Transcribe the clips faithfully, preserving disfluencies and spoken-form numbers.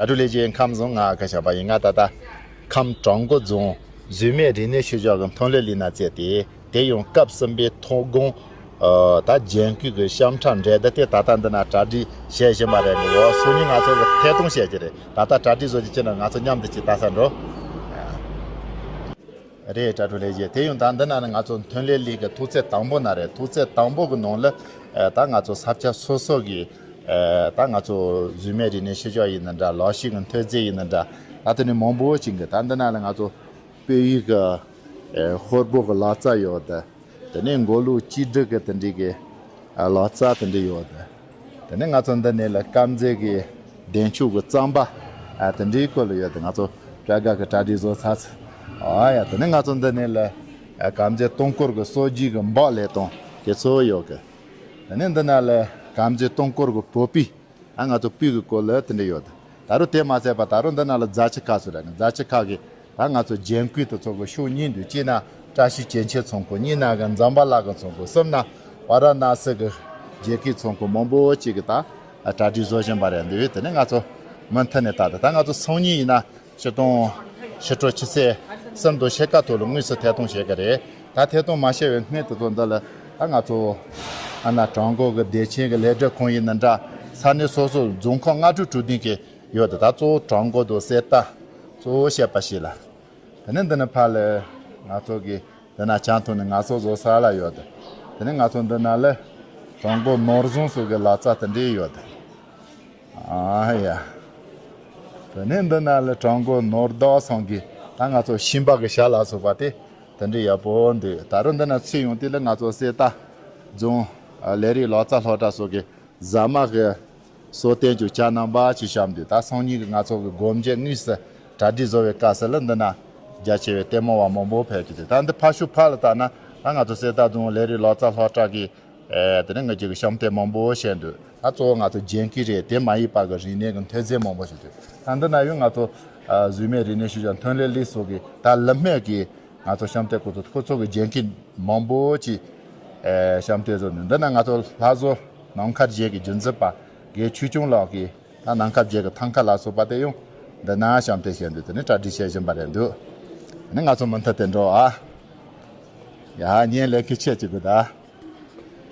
ཨ་ཀྲུ་ལེ་ཅན། ཁམས་བཟང་། ང་ཁ་ཤམ་པ་ཡིན། ང་ད་ལྟ་ཁམས་བྲག་འགོ་རྫོང་བཟོ་མའི་རིག་གནས་ཤུལ་བཞག་གི་ཐོན་ལས་གླིང་ན་བཙལ་ཏེ། དེ་ཡང་སྐབས་གསུམ་པའི་ཐོག་དགོང་ཨ་ད་རྒྱན་གོས་ཀྱི་ཤམ་ཁྲ་འགྲན་བསྡུར་དེ་ད་ལྟ་འདི་ན་གྲ་སྒྲིག་བྱེད་བཞིན་པ་རེད་འདུག་འོ་སང་ཉིན་ང་ཚོ་གི་ཐད་གཏོང་བྱེད་ཀྱི་རེད། ད་ལྟ་གྲ་སྒྲིག་བཟོ་རྒྱུ་ཅི་ན་ང་ཚོ་མཉམ་དུ་ཅིག་ལྟ་ས་འགྲོ། རེད། ཨ་ཀྲུ་ལེ་ཅན། དེ་ཡང་ད་འདི་ན་ནི་ང་ཚོ་ཐོན་ལས་གླིང་གི་ཐོག་བརྩེགས་དང་པོ་ན་རེད། ཐོག་བརྩེགས་དང་པོ་གི་ནང་ལ་ཨ་ད་ང་ཚོ་ས་ཆ་སོ་སོ་གི་ཨ་ད་ང་ཚོ་བཟོ་མའི་རིག་གནས་ཤུལ་བཞག་ཡིན་ན་འདྲ། ལག་ཤེས་ཀྱི་འཐུས་ཚད་ཡིན་ན་འདྲ། ད་དེ་ནས་མང་པོ་ཅིག་གི་ད་འདི་ན་ནི་ང་ཚོ་སྤོས་ཡིག་གི་ཨ་ཧོར་སྦོམ་གི་ལག་རྩལ་ཡོད་དེ། དེ་ནས་མགོ་ལོག་གཅིག་སྒྲིལ་གྱི་དེ་འདྲའི་གི་ཨ་ལག་རྩལ་དེ་འདྲ་ཡོད་དེ། དེ་ནས་ང་ཚོ་འདི་ནས་ལ་དཀར་མཛེས་ཀྱི་བདེ་མཆོག་གི་རྩམ་པ་ཨ་དེ་འདྲའི་སྐོར་ལ་ཡོད་དེ། ང་ཚོ་བྲག་དཀར་གྱི་གྲ་སྒྲིག་བཟོ་ཚར་ཚར། ཨ་ཡ། དེ་ནས་ང་ཚོ་འདི་ནས་ལ་ཨ་དཀར་མཛེས་སྟོང་སྐོར་གྱི་སྲོལ་རྒྱུན་གྱི་འབག་ལེབ་དང་དེ་ཚོ་ཡོད་གི། དེ་ནས་འདི་ན་ལ་དཀར་མཛེས་སྟོང་སྐོར་གྱི་བོད་པའི་ཨ་ང་ཚོ་སྤོས་ཀྱི་སྐོར་ལ་དེ་འདྲ་ཡོད་དེ། ད་རུང་དེ་མ་ཟད་པ་ད་རུང་འདི་ན་ལ་རྫ་ཆུ་ཁ་ཚོ་ར་ནི་རྫ་ཆུ་ཁ་གི་ད་ང་ཚོ་རྒྱན་གོས་དེ་ཚོ་གི་ཕྱོགས་གཉིས་འདུག་གཅིག་ན་བཀྲ་ཤིས་ཅན་ཆེ་ཚང་ཁང་། གཉིས་ན་གི་འཛམ་བྷ་ལགས་ཀྱི་ཚང་ཁང་། གསུམ་ན་ཝཱ་ར་ཎ་སི་གི་རྒྱལ་ཁའི་ཚང་ཁང་མང་པོ་ཅིག་གི་ད་གྲ་སྒྲིག་བཟོ་བཞིན་པ་རེད་འདུག་དེ་ནས་ང་ཚོ་མུ་མཐུད་ནས་ད་ད་ད་ང་ཚོ་སང་ཉིན་ཡིན་ན་ཕྱི་ལོ་ཕྱི་ལོ་ཆུ་ཚོད་གསུམ་དང་ཕྱེད་ཀ་ཐོག་ལ་དངོས་སུ་ཐད་གཏོང་བྱེད་ཀྱི་རེད། ད་ཐད་གཏོང་མ་བྱས་པའི་སྔོན་དུ་ཚོ་འདི་ལ་ད་ང་ཚོ་ཨ་ན་བྲག་འགོ་གི་བདེ་ཆེན་གྱི་ལས་སྒྲུབ་ཁང་ཡིན་ན་འདྲ། ས་གནས་སོ་སོ་རྫོང་ཁག་ལྔ་དྲུག་དྲུག་བདུན་གྱི་ཡོད་དེ། ད་གཙོ་བོ་བྲག་འགོ་དང་གསེར་རྟ་གཙོ་བོ་བཤད་པ་ཞིག་ལ། དེ་ནས་འདི་ནས་ཕར་ལ་ང་ཚོ་གི་འདི་ན་བྱང་ཐོག་ནས་ང་ཚོ་བཟོ་ས་ལ་ཡོད་དེ། དེ་ནས་ང་ཚོ་འདི་ན་ལ་བྲག་འགོ་ནོར་བཟང་སོགས་ཀྱི་ལག་རྩལ་དེ་འདྲའི་ཡོད་དེ། ཨ་ཡ། དེ་ནས་འདི་ན་ལ་བྲག་འགོ་ནོར་བདག་ཚང་གི་ད་ང་ཚོ་ཤིང་པ་གི་ཞྭ་ལ་སོགས་པ་དེ་དེ་འདྲའི་ཡག་པོ་འདུག་ད་རུང་འདི་ན་ཚུད་ཡོང་དུས་ལ་ང་ཚོ་གསེར་རྟ་རྫོང་ལས་རིགས་ལག་རྩལ་སློབ་གྲྭ་སོགས་ཀྱི་ཟ་མ་གི་གསོལ་སྟོན་གྱི་ཇ་རྣམ་པ་ཅིག་བཤམས་འདུག་ད་སང་ཉིན་གྱི་ང་ཚོ་གི་སྒོ་འབྱེད་དངོས་སུ་གྲ་སྒྲིག་བཟོ་བའི་སྐབས་སུ་ལ་འདི་ན་རྒྱ་ཆེ་བའི་ལྟད་མོ་བ་མང་པོ་ཕེབས་ཀྱི་འདུག་ད་འདི་ཕར་ཤུག་ཕར་ལ་བལྟས་ན་ད་ང་ཚོ་གསེར་རྟ་རྫོང་ལས་རིགས་ལག་རྩལ་སློབ་གྲྭ་གི་ཨེ་དེ་ནས་ང་ཚོ་གི་བཤམས་སྟོན་མང་པོ་བྱས་འདུག་ད་གཙོ་བོ་ང་ཚོ་རྒྱན་གོས་རེད། དེ་མ་ཡིན་པ་གི་རིག་གནས་ཀྱི་མཐུན་རྫས་མང་པོ་ཞིག་འདུག་ད་འདི་ན་ཡང་ང་ཚོ་ཨ་བཟོ་མའི་རིག་གནས་ཤུལ་བཞག་ཐོན་ལས་ལས་སོགས་ཀྱི་ད་ལི་སྨད་ཀྱི་ང་ཚོ་བཤམས་སྟོན་ཁོ་ཚོ་ཁོ་ཚོ་གི་རྒྱན་གོས་མང་པོ་ཅིག་ཨེ་བཤམས་སྟོན་བཟོས་ནས། འདི་ན་ང་ཚོ་ལྷ་བཟོ་ནམ་མཁའ་བརྒྱད་ཀྱི་རྒྱུན་འཛིན་པ་དགེ་ཆོས་སྐྱོང་ལགས་ཀྱིས་ད་ནམ་མཁའ་བརྒྱད་ཀྱི་ཐང་ཀ་ལ་སོགས་པ་དེ་ཡང་འདི་ན་བཤམས་སྟོན་བྱས་འདུག་དེ་ནས་གྲ་སྒྲིག་བྱེད་བཞིན་པ་རེད་འདུག་དེ་ནས་ང་ཚོ་མུ་མཐུད་དེ་འགྲོ་ཨ། ཡ་ངས་ལས་ཀའི་ཆེད་ཅིག་དགོས་ད།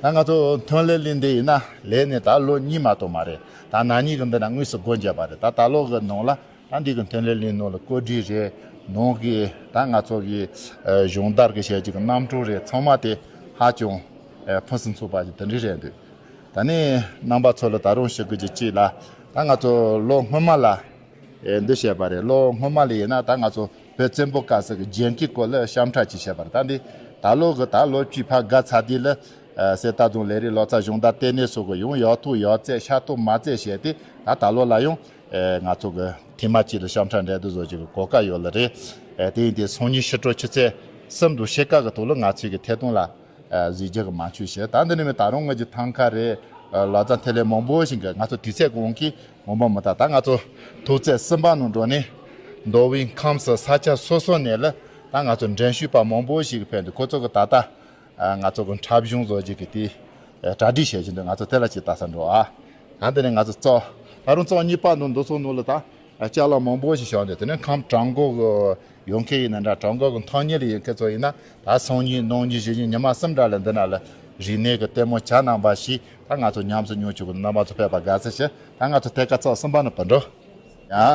ད་ང་ཚོ་ཐོན་ལས་གླིང་འདི་ཡིན་ན་ལས་ནས་ད་ལོ་གཉིས་མ་གཏོགས་མ་རེད། ད་ན་ནིང་གི་འདི་ན་དངོས་སུ་སྒོ་འབྱེད་པ་རེད། ད་ད་ལོ་གི་ནང་ལ་ད་འདི་གི་ཐོན་ལས་གླིང་ནང་ལ་བཀོད་སྒྲིག་རེད། ནང་གི་ད་ང་ཚོ་གི་ཨ་སྦྱོང་བརྡར་གི་བྱས་ཀྱི་གི་རྣམ་གྲངས་རེད། ཚང་མ་དེ་ཧ་ཅང་ཨ་ཕུན་སུམ་ཚོགས་པ་ཞིག་དེ་འདྲ་རེད་འདུག་ད་ནི་རྣམ་པ་ཚོ་ལ་ད་རུང་ཞུ་དགོས་ཀྱི་གཅིག་ལ། ད་ང་ཚོ་ལོ་སྔོན་མ་ལ་ཨེ་འདི་བྱས་པ་རེད། ལོ་སྔོན་མ་ལ་ཡིན་ན་ད་ང་ཚོ་བོད་བཙན་པོ་སྐབས་སུ་གི་རྒྱན་གོས་སྐོར་ལ་ཤམ་ཁྲ་ཅིག་བྱས་པ་རེད། ད་འདི་ད་ལོ་གི་ད་ལོ་བཅུ་ཕར་འགག་ཚར་དུས་ལ་ཨ་གསེར་རྟ་རྫོང་ལས་རིགས་ལག་རྩལ་སྦྱོང་བརྡར་ལྟེ་གནས་སོགས་ཀྱིས་ཡང་ཡག་ཐོག་ཡག་བརྩེགས་ཤ་སྟག་མ་བརྩེགས་བྱས་ཏེ། ད་ད་ལོ་ལ་ཡང་ཨེ་ང་ཚོ་གི་ཐེངས་མ་གཅིག་ལ་ཤམ་ཁྲ་འགྲན་བསྡུར་བཟོ་རྒྱུ་གི་གོ་སྐབས་ཡོད་ལེ་རེད། ཨེ་དེ་ཡིན་དུས་སང་ཉིན་ཕྱི་དྲོ་ཆུ་ཚོད་གསུམ་དང་ཕྱེད་ཀ་གི་ཐོག་ལ་ང་ཚོའི་གི་ཐད་གཏོང་ལ་ཨ་གཟིགས་རྒྱུ་གི་མ་བཅུག་བྱས། ད་འདི་ནས་མི་ད་རུང་ང་ཚོའི་ཐང་ཀ་རེད། ཨ་ལག་རྩལ་འཐེབ་ལས་མང་པོ་ཞིག་གི་ང་ཚོ་དུས་ཚོད་གོང་གི་མང་པོ་མི་ད། ད་ང་ཚོ་ཐོག་བརྩེགས་གསུམ་པ་ནང་འགྲོ་ནས་མདོ་དབུས་ཁམས་སུ་ས་ཆ་སོ་སོ་ནས་ལ་ད་ང་ཚོ་འགྲན་ཞུགས་པ་མང་པོ་ཞིག་གི་ཕེབས་འདུག་ཁོ་ཚོ་གི་ད་ལྟ་ཨ་ང་ཚོ་གི་འཁྲབ་གཞུང་བཟོ་རྒྱུ་གི་དེ་ཨ་གྲ་སྒྲིག་བྱེད་བཞིན་འདུག་ང་ཚོ་དེ་ལ་ཅིག་ལྟ་ས་འགྲོ་ཨ། ད་འདི་ནས་ང་ཚོ་ཙོག་ད་རུང་ཙོག་གཉིས་པ་ནང་འདུག་སོང་ནང་ལ་ད། ཅ་ལག་མང་པོ་ཞིག་བཞག་འདུག་དེ་ནས་ཁམས་བྲག་འགོ་གི་ཡོང་མཁན་ཡིན་ན་འདྲ། བྲག་འགོ་གི་མཐོ་སྙེག་ལ་ཡོང་མཁན་ཚོ་ཡིན་ན་ད་སང་ཉིན་གནངས་ཉིན་གཞེས་ཉིན་ཉི་མ་གསུམ་འདྲ་ལ་འདི་ན་ལ་རིག་གནས་ཀྱི་ལྟད་མོ་ཇ་རྣམ་པ་ཞིག་ད་ང་ཚོ་ཉམས་སུ་མྱོང་བཅུག་གི་རྣམ་པ་ཚོ་ཕེབས་པ་དགའ་བསུ་ཞུ། ད་ང་ཚོ་ཐད་ཀ་ཙོག་གསུམ་པ་ནས་བུད་འགྲོ། ཡ།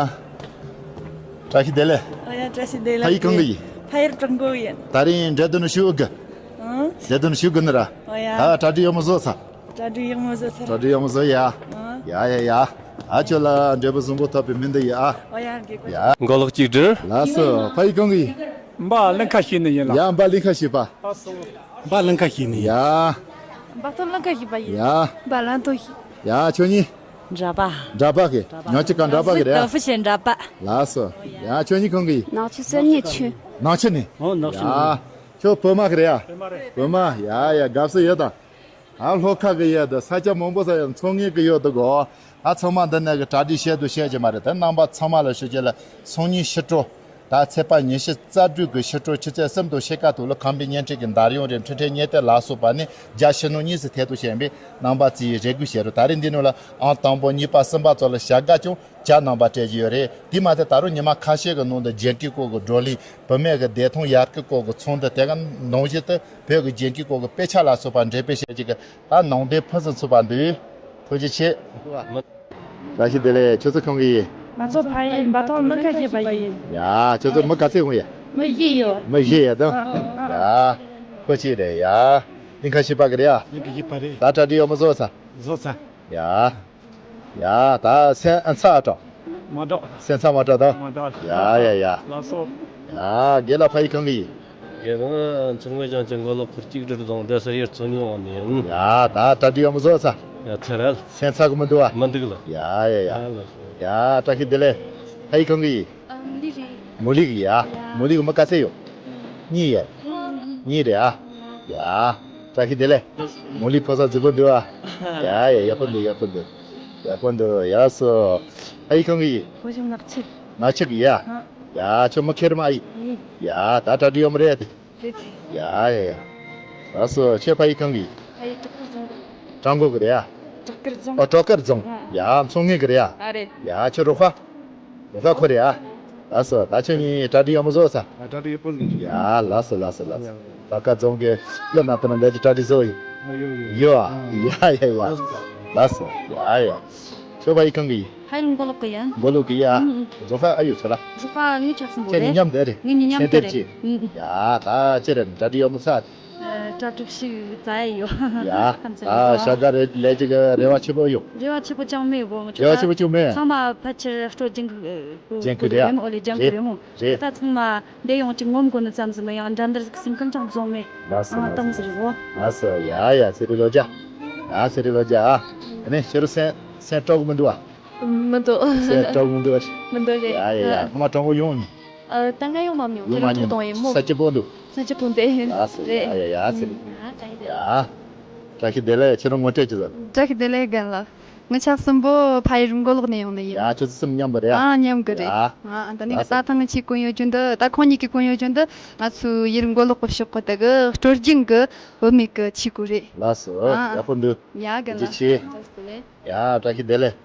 བཀྲ་ཤིས་བདེ་ལེགས། ཨོ་ཡ། བཀྲ་ཤིས་བདེ་ལེགས། ཕ་ཡུལ་གང་གི་ཡིན། ཕ་ཡུལ་བྲག་འགོ་ཡིན། ད་རིང་འགྲན་བསྡུར་ནི་ཞུ་གི། ཨང་། འགྲན་བསྡུར་ནི་ཞུ་གི་ནི་ར། ཨོ་ཡ། ད་གྲ་སྒྲིག་ཡག་མོ་བཟོས་ཚར། གྲ་སྒྲིག་ཡག་མོ་བཟོས་ཚར། གྲ་སྒྲིག་ཡག་མོ་བཟོས་ཡ། ཨང་། ཡ་ཡ་ཡ། ཨ་ཁྱོད་ལ་འབྲས་བུ་བཟང་པོ་ཐོབ་པའི་སྨོན་འདུན་ཡིན་ཨ། ཨོ་ཡ། རྒན་པ། ཡ། མགོ་ལོག་གཅིག་སྒྲིལ། ལགས་སོ། ཕ་ཡུལ་གང་གི་ཡིན། འབའ་གླིང་ཁ་ཤེས་ནས་ཡིན་ལ། ཡ། འབའ་གླིང་ཁ་ཤེས་པ། འབའ་གླིང་ཁ་ཤེས་ནས་ཡིན། ཡ། འབའ་ཐོ་གླིང་ཁ་ཤེས་པ་ཡིན། ཡ། འབའ་གླིང་ཐོ་ཤེས། ཡ། ཁྱོད་གཉིས། འདྲ་པ། འདྲ་པ་གི། ཉག་ཆུ་ཁ་འདྲ་པ་གི་རེད་ཨ། ཏོ་ཕུ་ཆེན་འདྲ་པ། ལགས་སོ། ཡ། ཁྱོད་གཉིས་གང་གི་ཡིན། ནག་ཆུ་བསམ་ཡས་ཆུ། ནག་ཆུ་ནས། ཨོ་ནག་ཆུ་ནས། ཡ། ཁྱོད་བོད་མ་གི་རེད་ཨ། བོད་མ་རེད། བོད་མ། ཡ་ཡ། དགའ་བསུ་ཡོད་དང་། ཨ་ལྷོ་ཁ་གི་ཡོད་དེ། ས་ཆ་མང་པོ་ས་ཡང་ཚོང་ངེས་གི་ཡོད་དེ་གོ། ཨ་ཚང་མ་འདི་ནས་གི་གྲ་སྒྲིག་བྱེད་དུ་བྱེད་ཀྱི་མ་རེད་དེ། རྣམ་པ་ཚང་མ་ལ་ཞུ་རྒྱུ་ལ་སང་ཉིན་ཕྱི་དྲོ་ ད་ཚེས་པ་ཉི་ཤུ་རྩ་དྲུག་གི་ཕྱི་དྲོ་ཆུ་ཚོད་གསུམ་དང་ཕྱེད་ཀ་ཐོག་ལ་ཁམས་པའི་བརྙན་འཕྲིན་གྱི་འདར་ཡོང་རེད། འཕྲིན་ཕྲན་བརྙན་དེབ་ལ་སོགས་པ་ནི་རྒྱ་ཕྱི་ནང་གཉིས་སུ་ཐད་དུ་བྱས་པའི་རྣམ་པ་ཚོས་རེ་སྒུག་བྱེད་རོགས། ད་རེས་འདི་ནང་ལ་ཨང་དང་པོ་གཉིས་པ་གསུམ་པ་ཚོ་ལ་བྱ་དགའ་ཀྱང་བྱ་རྣམ་པ་སྤྲད་ཀྱི་ཡོད་རེད། དེ་མ་ཟད་ད་རུང་ཉི་མ་ཁ་ཤས་ཀྱི་ནང་དུ་རྒྱན་གོས་སྐོར་གྱི་བགྲོ་གླེང་། བུད་མེད་ཀྱི་བདེ་ཐང་ཡར་སྐུལ་སྐོར་གྱི་ཚོགས་འདུ། དེ་ག་ནང་བཞིན་དུ་བོད་ཀྱི་རྒྱན་གོས་སྐོར་གྱི་དཔེ་ཆ་ལ་སོགས་པ་འགྲེམས་སྤེལ་བྱེད་ཀྱི་ད་ནང་དོན་ཕུན་སུམ་ཚོགས་པ་འདུག། ཐུགས་རྗེ་ཆེ། བཀྲ་ཤིས་བདེ་ལེགས། ཁྱོད་ཚོ་གང་གི་ཡིན། ང་ཚོ་ཕ་ཡུལ་འབའ་ཐང་མི་ཁ་ཤས་པ་ཡིན། ཡ། ཁྱོད་ཚོ་མི་ག་ཚོད་ཡོང་ཡ། མི་བཞི་ཡོད། མི་བཞི་ཡ་དང་། ཨ་ཨ། ཡ། ཁོ་གཅིག་རེད་ཡ། གླིང་ཁ་ཤིས་པ་གི་རེད་ཡ། གླིང་ཁ་ཤིས་པ་རེད། ད་གྲ་སྒྲིག་ཡོད་མ་བཟོ་ཚར། བཟོ་ཚར། ཡ། ཡ། ད་སེམས་འཚབ་དྲག། མ་དྲག། སེམས་འཚབ་མ་དྲག་དང་། མ་དྲག། ཡ་ཡ་ཡ། ལགས་སོ། ཡ། རྒན་ལགས་ཕ་ཡུལ་གང་གི་ཡིན། རྒན་ལགས་འཆི་མེད་ཞིང་ཆེན་མགོ་ལོག་ཁུལ་གཅིག་སྒྲིལ་རྫོང་སྡེ་ས་ཡུལ་ཚོ་ཉུང་བ་ནས། ཡ། ད་གྲ་སྒྲིག་ཡོད་མ་བཟོ་ཚར། ཡ། ཚར་རེད། སེམས་འཚབ་གི་མི་འདུག་བ། མི་འདུག་ལགས། ཡ་ཡ་ཡ། ཡ། ལགས་སོ། ཡ། བཀྲ་ཤིས་བདེ་ལེགས། ཕ་ཡུལ་གང་གི་ཡིན། ཨ། མུ་ལི་རེད། མུ་ལི་གི་ཡ། ཡ། མུ་ལི་གི་མི་ག་ཚོད་ཡོད། གཉིས་ཡ། གཉིས་རེད་ཨ། ཡ། བཀྲ་ཤིས་བདེ་ལེགས། མུ་ལི་ཕོ་གསར་རྫིག་པོ་འདུག་ཨ། ཡ་ཡ། ཡག་པོ་འདུག། ཡག་པོ་འདུག། ཡག་པོ་འདུག། ཡག་སོ། ཕ་ཡུལ་གང་གི་ཡིན། བོད་གཞུང་ནག་ཆུ། ནག་ཆུ་གི་ཡ། ཨ། ཡ། ཁྱོད་མི་ཁེར་མ་ཡིན། ཡིན། ཡ། ད་གྲ་སྒྲིག་ཡོད་མ་རེད། རེད། ཡ་ཡ་ཡ། ལགས་སོ། ཁྱོད་ཕ་ཡུལ་གང་གི་ཡིན། ཕ་ཡུལ་བྲག་དཀར་རྫོང་། བྲག་འགོ་གི་རེད་ཡ། བྲག་དཀར་རྫོང་། ཨོ། བྲག་དཀར་རྫོང་། ཨ། ཡ། མཚོ་སྔོན་གི་རེད་ཡ། ཨ་རེད། ཡ། ཁྱོད་རོགས་པ། རོགས་པ་ཁོ་རེད་ཡ། ལགས་སོ། ད་ཁྱོད་གཉིས་གྲ་སྒྲིག་ཡག་པོ་བཟོས་ས། ཨ། གྲ་སྒྲིག་ཡག་པོ་བཟོས། ཡ། ལགས་སོ་ལགས་སོ་ལགས་སོ། ད་བྲག་དཀར་རྫོང་གི་སློབ་མ་དེ་ན་ལས་ཀྱི་གྲ་སྒྲིག་བཟོ་ཡོད། ཡོད་ཡོད། ཡོད་ཨ། ཡ་ཡ་ཡ། ལགས་སོ། ཡ་ཡ། ཁྱོད་ཕ་ཡུལ་གང་གི་ཡིན། ཕ་ཡུལ་མགོ་ལོག་གི་ཡིན། མགོ་ལོག་གི་ཡ། ཨུ་ཨུ། རོགས་པ་ཨ་ཡོད་ཚོ་ལ། རོགས་པ་ངའི་ཆ་ཚང་པོ་ཁྱེད་རེད། གཉིས་མཉམ་དུ་རེད། ངེད་གཉིས་མཉམ་དུ་རེད། ཨུ་ཨུ། ཡ། ད་ཁྱེད་རང་གྲ་སྒྲིག་ཡག་པོ་བཟོས། ཨ། གྲ་སྒྲིག་ཞིག་བྱས་ཡོད། ཡ། ཁམས་ཚན་ཨ། ཡོད། བྱ་དགའ་རེ་ལས་ཀྱི་རེ་བ་ཆེན་པོ་ཡོད། རེ་བ་ཆེན་པོ་ཅང་མེད་གོ། ང་ཚོ་རེ་བ་ཆེན་པོ་ཅང་མེད། ཚང་མ་ཕལ་ཆེར་སྤྲོ་སྦྱིན་གི་རེད་མོ། ཨོ་ལེ། སྦྱིན་གི་རེད་མོ། རེད། ད་ཚང་མ་འདི་ཡོང་ཅིག་ངོམ་དགོས་ནི་ཙམ་ཟིག་མི་ཡང་འགྲན་བསྡུར་ཟིག་སེམས་ཁམས་ཅང་བཟང་མེད། ལགས་སོ། ཨ། ལགས་སོ། ཏང་ཟིག་རེད་གོ། ལགས་སོ། ཡ་ཡ། ཚེ་རིང་ལོ་བརྒྱ། ཡ། ཚེ་རིང་ལོ་བརྒྱ་ཨ། ཨ་ནི་ཕྱི་རུ་སེམས་སེམས་སྐྲག་གི་མི་འདུག་ཨ། མི་འདུག། སེམས་སྐྲག་མི་འདུག་ཨ། མི་འདུག་རེད། ཡ་ཡ་ཡ། ཨ། ངོ་མ་དྲང་པོ་ཡོང་། ཨ། ད་ང་ཡོང་མ་མྱོང་། ཡོང་མ་མྱོང་། ས་སྐྱིད་པོ་འདུག། ས་སྐྱིད་པོ་འདུག། ལགས་སོ། རེད། ཡ་ཡ་ཡ། ཟེར། ཨ། བཀྲ་ཤིས་བདེ་ལེགས། ཁྱེད་རང་ངོ་སྤྲོད་ཅིག་བཟོ། བཀྲ་ཤིས་བདེ་ལེགས་རྒན་ལགས། ངི་ཆ་གསུམ་པོ་ཕ་ཡུལ་མགོ་ལོག་ནས་ཡོང་ནི་ཡིན། ཡ། ཁྱོད་ཚོ་གསུམ་མཉམ་པོ་རེད་ཨ། ཨ། མཉམ་གི་རེད། ཡ། ཨ། ད་ནི་ལགས་སོ། རྩྭ་ཐང་གི་ཆས་གོན་ཡོད་རྒྱུ་འདི། ད་ཁོང་གཉིས་ཀྱིས་གོན་ཡོད་རྒྱུ་འདི་ང་ཚོའི་ཡུལ་མགོ་ལོག་གི་ཕྱོགས་གི་དེ་གི་སྲོལ་རྒྱུན་གི་བུད་མེད་གི་ཆས་གོས་རེད། ལགས་སོ། ཨ། ཡག་པོ་འདུག། ཡ། རྒན་ལགས། ཐུགས་རྗེ་ཆེ། ཡ། བཀྲ་ཤིས་བདེ་ལེགས།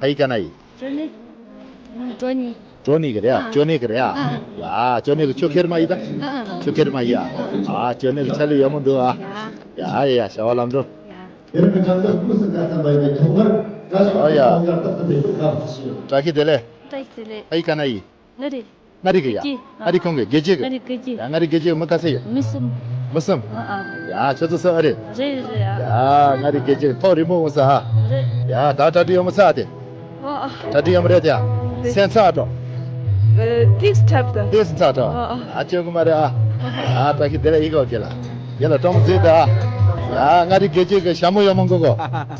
ཕ་ཡུལ་ག་ནས་ཡིན། ཇོ་ནེ། ཇོ་ནེ། ཇོ་ནེ་གི་རེད་ཨ། ཨ། ཇོ་ནེ་གི་རེད་ཨ། ཨ། ཡ། ཇོ་ནེ་གི་ཁྱོད་ཁེར་མ་ཡིན་ད། ཨ། ཁྱོད་ཁེར་མ་ཡིན་ཨ། ཨ། ཇོ་ནེ་གི་ཆ་ལུགས་ཡག་མོ་འདུག་ཨ། ཡ། ཡ་ཡ་ཡ། བྱ་བ་ལམ་འགྲོ། ཡ། ཨོ་ཡ། བཀྲ་ཤིས་བདེ་ལེགས། བཀྲ་ཤིས་བདེ་ལེགས། ཕ་ཡུལ་ག་ནས་ཡིན། ང་རེད། མངའ་རིས་གི་ཡ། དགེ་རྒྱས། མངའ་རིས་ཁོངས་གི་དགེ་རྒྱས་གི། མངའ་རིས་དགེ་རྒྱས། ཡ། མངའ་རིས་དགེ་རྒྱས་མི་ག་ཚོད་ཡོད། མི་གསུམ། མི་གསུམ། ཨ་ཨ། ཡ། ཁྱོད་ཚོ་གསུམ་ཨ་རེད། རེད་རེད་ཨ། ཡ། མངའ་རིས་དགེ་རྒྱས་ཐོག་རིང་མོ་འོང་ས་ཨ། རེད། ཡ། ད་གྲ་སྒྲིག་ཡོད་མ་ཚར་དེ། ཨ་ཨ། གྲ་སྒྲིག་ཡོད་མ་རེད་དེ་ཡ། རེད། སེམས་འཚབ་འགྲོ། ཨ། ཏིས་འཚབ་ད། ཏིས་འཚབ་འགྲོ། ཨ་ཨ། ཨ། སྐྱོ་གི་མ་རེད་ཨ། ཨ། བཀྲ་ཤིས་བདེ་ལེགས། ཡིག་གོ་གེ་ལ། ཡ་ལ་ཀྲོང་མཛེས་ད། ཡ། མངའ་རིས་དགེ་རྒྱས་གི་ཞྭ་མོ་ཡོད་མ་མགོ་གོ།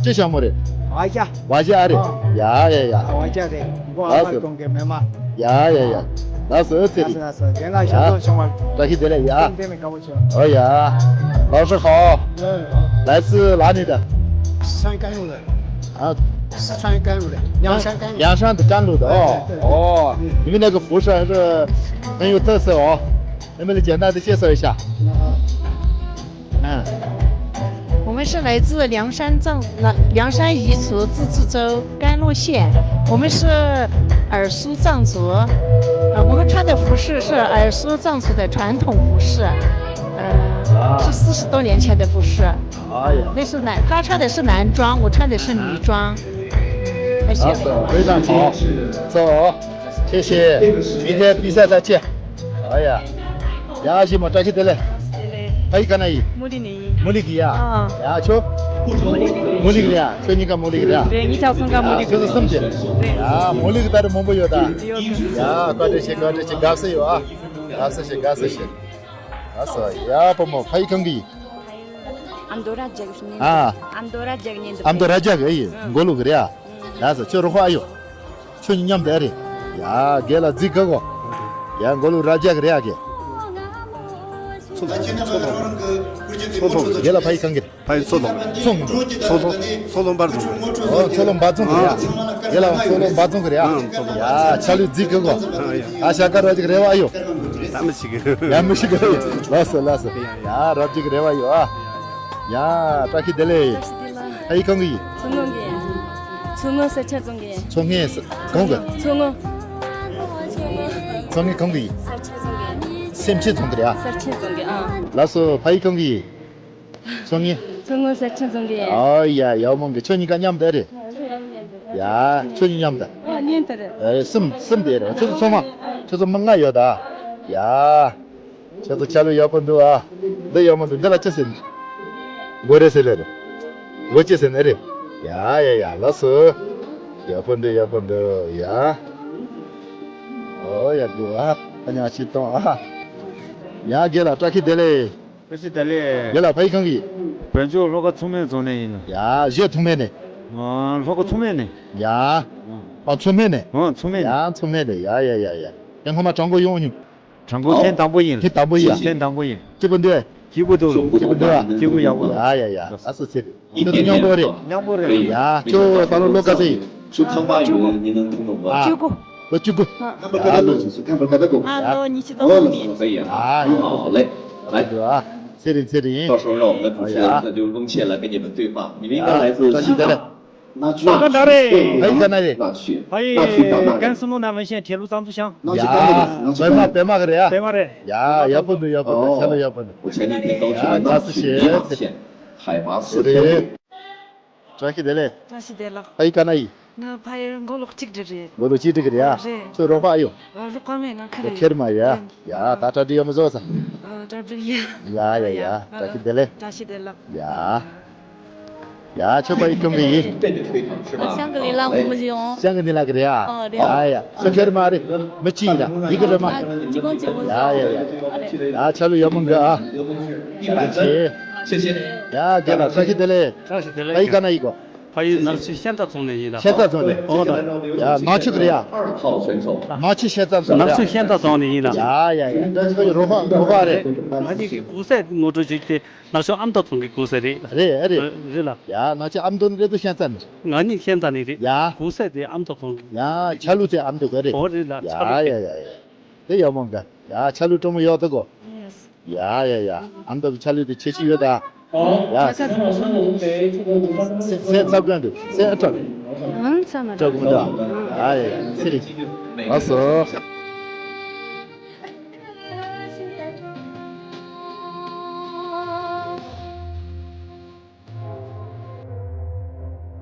ཅི་ཞྭ་མོ་རེད། བ་ཞྭ། བ་ཞྭ་ཨ་རེད། ཡ་ཡ་ཡ། བ་ཞྭ་རེད། མགོ་ཨ་མ་ལགས་སོ། གོང་གི་མེ་མ། ཡ་ཡ་ཡ། ལགས་སོ། ཨོ་ཚེ་རིང་། ལགས་སོ། རྒན་ལགས་ཞབས་ཏོག་བྱུང་བ། བཀྲ་ཤིས་བདེ་ལེགས་ཡ། ཏན་ཏན་ནས་དགའ་པོ་བྱུང་། ཨོ་ཡ། 老师好。 来自哪里的？ 四川甘肃的。 啊， 四川甘肃的，凉山甘肃。 凉山的甘肃的哦。 对对对。 哦， 嗯。 你们那个服饰还是很有特色哦。 能不能简单的介绍一下？ 啊。 嗯。 我们是来自凉山藏，那，凉山彝族自治州甘露县，我们是傣僳藏族。呃，我们穿的服饰是傣僳藏族的传统服饰，呃，是四十多年前的服饰。 哎呀。 那是男，他穿的是男装，我穿的是女装。 谢谢。 老师，非常好。走，谢谢。明天比赛再见。 ཨོ་ཡ། ཡ། ཞི་མོ་བཀྲ་ཤིས་བདེ་ལེགས། བདེ་ལེགས། ཕ་ཡུལ་ག་ནས་ཡིན། མུ་ལི་ནས་ཡིན། མུ་ལི་གི་ཡ། ཨ། ཡ། ཁྱོད། མུ་ལི་གི་རེད་ཡ། ཁྱོད་གཉིས་ཀ་མུ་ལི་གི་རེད་ཡ། རེད། ངའི་ཆ་ཚང་ཀ་མུ་ལི་གི་རེད། ཁྱོད་ཚོ་གསུམ་བྱས། རེད། ཡ། མུ་ལི་གི་ད་རེས་མང་པོ་ཡོད་ད། ཡོད་གི། ཡ། བཀའ་དྲིན་ཆེ། བཀའ་དྲིན་ཆེ། དགའ་བསུ་ཡོད་ཨ། དགའ་བསུ་ཞིག་དགའ་བསུ་ཞིག་ཨ་སོ། ཡ། བུ་མོ་ཕ་ཡུལ་གང་གི་ཡིན། ཨ་མདོ་ར་རྒྱ་གི་ཨ། ཨ་མདོ་ར་རྒྱ་གི་ཉིན་དུ། ཨ་མདོ་ར་རྒྱ་གི་ཨེ་ཡིན། མགོ་ལོག་གི་རེད་ཨ། ལགས་སོ། ཁྱོད་རོགས་པ་ཨ་ཡོད། ཁྱོད་གཉིས་མཉམ་དུ་ཨེ་རེད། ཡ། རྒན་ལགས་རྫིག་གི་གོ། ཡ། མགོ་ལོག་ར་རྒྱ་གི་རེད་ཨ་རྒན། མཚོ་ལྷོ་མཚོ་ལྷོ་གི། རྒན་ལགས་ཕ་ཡུལ་གང་གི་རེད། ཕ་ཡུལ་མཚོ་ལྷོ། མཚོ་ལྷོ། མཚོ་ལྷོ། མཚོ་ལྷོ་འབའ་རྫོང་གི། ཨོ། མཚོ་ལྷོ་འབའ་རྫོང་གི་རེད་ཨ། ཡ་ལ་ཚོ་ལོ་འབའ་ཚོང་གི་རེད་ཨ། ཨང་ཚོ་ལོ་ཡ་ཆ་ལུས་རྫིག་གི་གོ། ཨང་ཡ། ཨ་ཤ་ཀ་ར་ཅིག་རེ་བ་ཡོད། ད་མི་ཤི་གི། ཡ་མི་ཤི་གི། ལགས་སོ་ལགས་སོ། ཡ་རབ་ཅིག་རེ་བ་ཡོད་ཨ། ཡ་བཀྲ་ཤིས་བདེ་ལེགས། ཨ་ཡི་གང་གི་ཡིན། མཚོ་སྔོན་གི། མཚོ་སྔོན་ས་ཆ་རྫོང་གི། མཚོ་སྔོན་ས་གང་གི། མཚོ་སྔོན། མཚོ་སྔོན་གང་གི་ཡིན། ས་ཆ་རྫོང་གི། སེམས་ཅན་རྫོང་གི་རེད་ཨ། ས་ཆ་རྫོང་གི་ཨ། ལགས་སོ་ཕ་ཡི་གང་གི་ཡིན། མཚོ་སྔོན། མཚོ་སྔོན་ས་ཆ་རྫོང་གི། ཨོ་ཡ་ཡག་མོ་གི། ཁྱོད་གཉིས་ཀ་མཉམ་དུ་རེད། ཡ་ཁྱོད་གཉིས་མཉམ་དུ། ཨ་གཉིས་དེ་རེད། ཨེ་གསུམ་གསུམ་དེ་རེད། ཁྱོད་ཚོ་ཚང་མ་ཁྱོད་ཚོ་མི་ལྔ་ཡོད་ད། ཡ་ཁྱོད་ཚོ་ཆ་ལུགས་ཡག་པོ་འདུག་ཨ། འདི་ཡག་མོ་འདུག། འདི་ལ་ཅི་ཟེར་ནི། མགོ་རེད་ཟེར་ལེ་རེད། མགོ་ཅི་ཟེར་ནི་རེད། ཡ་ཡ་ཡ་ལགས་སོ། ཡག་པོ་འདུག་ཡག་པོ་འདུག་ཡ། ཨོ་ཡ་འདུག་ཨ། ཨ་ཉག་ཆི་གཏོང་ཨ། ཡ་རྒན་ལགས་བཀྲ་ཤིས་བདེ་ལེགས། བཀྲ་ཤིས་བདེ་ལེགས། ཡ་ལ་ཕ་ཡི་གང་གི། བོད་ལྗོངས་ལྷོ་ཁ་མཚོ་སྨད་རྫོང་ནས་ཡིན། ཡ་གཞས་ཐུང་མེད་ནས། ཨ་ལྷོ་ཁ་མཚོ་སྨད་ནས། ཡ། ཨ་མཚོ་སྨད་ནས། ཨ་མཚོ་སྨད་ནས། ཡ་མཚོ་སྨད་ནས་ཡ་ཡ་ཡ་ཡ། ཡང་ཁོ་མ་དྲང་པོ་ཡོང་ཉུང་། དྲང་པོ་ཐེངས་དང་པོ་ཡིན། ཐེངས་དང་པོ་ཡིན། ཐེངས་དང་པོ་ཡིན། སྐྱིད་པོ་འདུག་སྐྱིད་པོ་འདུག་སྐྱིད་པོ་ཡག་པོ་ཡ་ཡ་ཡ། ཨ་སོ་ཚེ་རིང་། ཁྱོད་ཚོ་མཉམ་པོ་རེད། མཉམ་པོ་རེད། ཡ་ཁྱོད་ད་ལོ་ལོ་ག་ཚོད་ཡིན། ཨ་བཅུ་དགུ། བཅུ་དགུ། ཨ་ལོ་ཉི་ཤུ་རྩ་གསུམ་ཡིན། ཨ་ཡ། ཚེ་རིང་ཚེ་རིང་། ཨ་ཡ། བཀྲ་ཤིས་བདེ་ལེགས། ནག་ཆུ་ཁ་འདྲ་རེད། ཕ་ཡི་ཁ་ན་རེད། ཕ་ཡི་ཀན་སུ་ལུང་ན་ཝུན་ཤན་ཁྲེ་ལུ་ཙང་ཚུ་ཤང་། ཡ་པད་མ་པད་མ་གི་རེད་ཡ། པད་མ་རེད། ཡ་ཡག་པོ་འདུག་ཡག་པོ་འདུག་ཆ་ལ་ཡག་པོ་འདུག། ཡ་ལགས་སོ་བྱེད་ཚེ་རིང་། བཀྲ་ཤིས་བདེ་ལེགས། བཀྲ་ཤིས་བདེ་ལེགས། ཕ་ཡི་ཁ་ན་ཡིན། ང་ཕ་ཡི་མགོ་ལོག་གཅིག་སྒྲིལ་རེད། མགོ་ལོག་གཅིག་སྒྲིལ་གི་རེད་ཡ། རེད། ཁྱོད་རོགས་པ་ཨ་ཡོད། རོགས་པ་མེད་ང་ཁེར་རེད། ཁེར་མ་ཡ། ཡ་ད་གྲ་སྒྲིག་ཡོད་མི་བཟོ་ས། གྲ་སྒྲིག་ཡ། ཡ་ཡ་ཡ། བཀྲ་ཤིས་བདེ་ལེགས། བཀྲ་ཤིས་བདེ་ལེགས། ཡ། ཡ་ཁྱོད་ཕ་ཡི་ཁྱོད་གི་ཡིན། ང་ཤང་གི་ལི་ལ་ངོ་མི་ཡོང་། ཤང་གི་ལི་ལ་གི་རེད་ཨ། ཨ་རེད། ཡ་ཡ་ཁྱོད་ཁེར་མ་རེད། མི་གཅིག་ཡིན་ད་ཡི་གེ་རེད་མ། ཨ་གཅིག་གོང་གཅིག་མོ། ཡ་ཡ་ཡ། ཡ་ཆ་ལུ་ཡག་མོ་འགའ་ཨ། ཡ་ཆེ། ཡ་རྒན་ལགས་བཀྲ་ཤིས་བདེ་ལེགས། བཀྲ་ཤིས་བདེ་ལེགས། ཕ་ཡི་ཁ་ན་ཡིན་གོ། ཕ་ཡུལ་ནག་ཆུ་ཤན་རྩ་རྫོང་ནས་ཡིན་ལ། ཤན་རྩ་རྫོང་ནས། ཨོ་ད། ཡ་ནག་ཆུ་གི་རེད་ཡ། ནག་ཆུ་ཤན་རྩ་རྫོང་ནས་ཡིན་ལ། ཡ་ཡ་ཡ། ཁྱོད་རོགས་པ་རོགས་པ་རེད། ང་གཉིས་ཀྱི་གུང་སེང་ངོ་སྤྲོད་བྱེད་ཀྱི་དེ་ནག་ཆུ་ཨ་མདོ་རྫོང་གི་གུང་སེང་རེད། རེད་རེད། རེད་ལ། ཡ་ནག་ཆུ་ཨ་མདོ་ནས་རེད་དོ་ཤན་རྩ་ནས། ང་གཉིས་ཤན་རྩ་ནས་རེད། ཡ། གུང་སེང་དེ་ཨ་མདོ་རྫོང་གི། ཡ་ཆ་ལུགས་དེ་ཨ་མདོ་གི་རེད། ཨོ་རེད་ལ། ཡ་ཆ་ལུགས་ཡ་དེ། ཡ་ཡ་ཡ། དེ་ཡག་མོ་འགའ། ཡ་ཆ་ལུགས་སྤྲོ་མོ་ཡོད་དོ་གོ། ཡ་ཡ་ཡ། ཨ་མདོ་གི་ཆ་ལུགས་དེ་ཁྱད་ཆོས་ཡོད་ད། ཡ། སེམས་འཚབ་ག་འདུག་སེམས་ཨ་སྐྲག་ཨང་འཚབ་མ་སྐྲག་གི་མི་འདུག་ཡ་ཡ་ཡ། ཚེ་རིང་། ལགས་སོ།